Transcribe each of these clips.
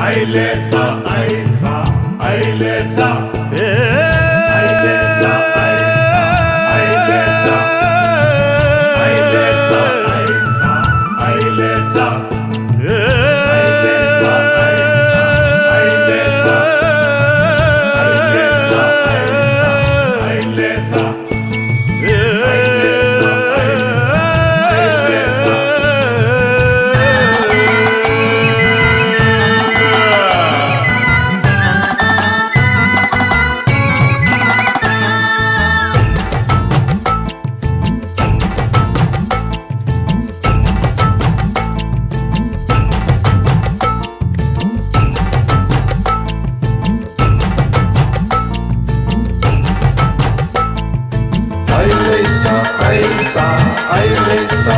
Ailesa, Aisa, Ailesa, Ailesa, Aisa, Ailesa, Ailesa, Aisa, Ailesa, Ailesa, Aisa, Ailesa, Ailesa, Aisa, Ailesa, Ailesa, Aisa, Ailesa. Ailesa, Aisa, Ailesa,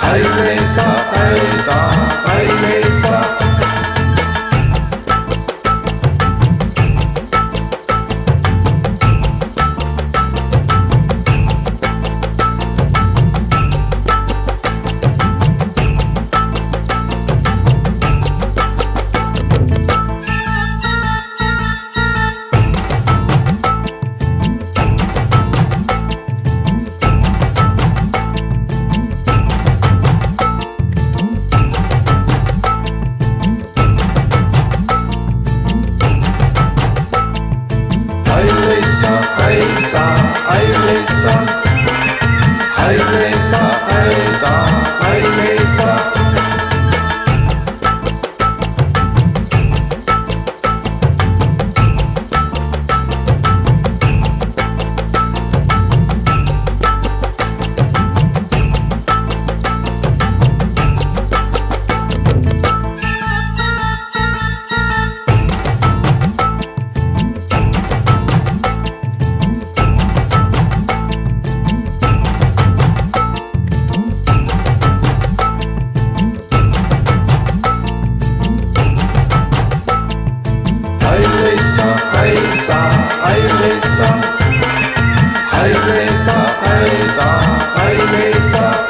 Ailesa, Aisa, Ailesa. Ailesa, Aisa, Ailesa, Ailesa, Aisa, Ailesa. Ailesa, Aisa, Ailesa, Ailesa, Aisa, Ailesa.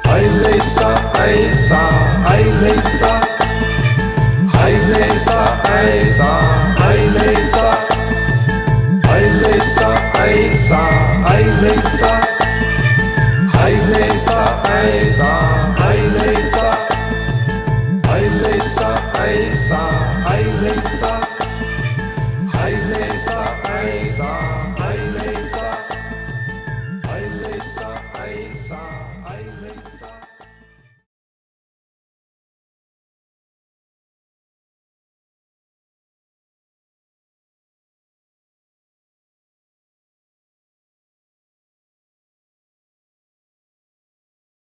Ailesa, Aisa, Ailesa, Ailesa, Aisa, Ailesa, Ailesa, Aisa, Ailesa.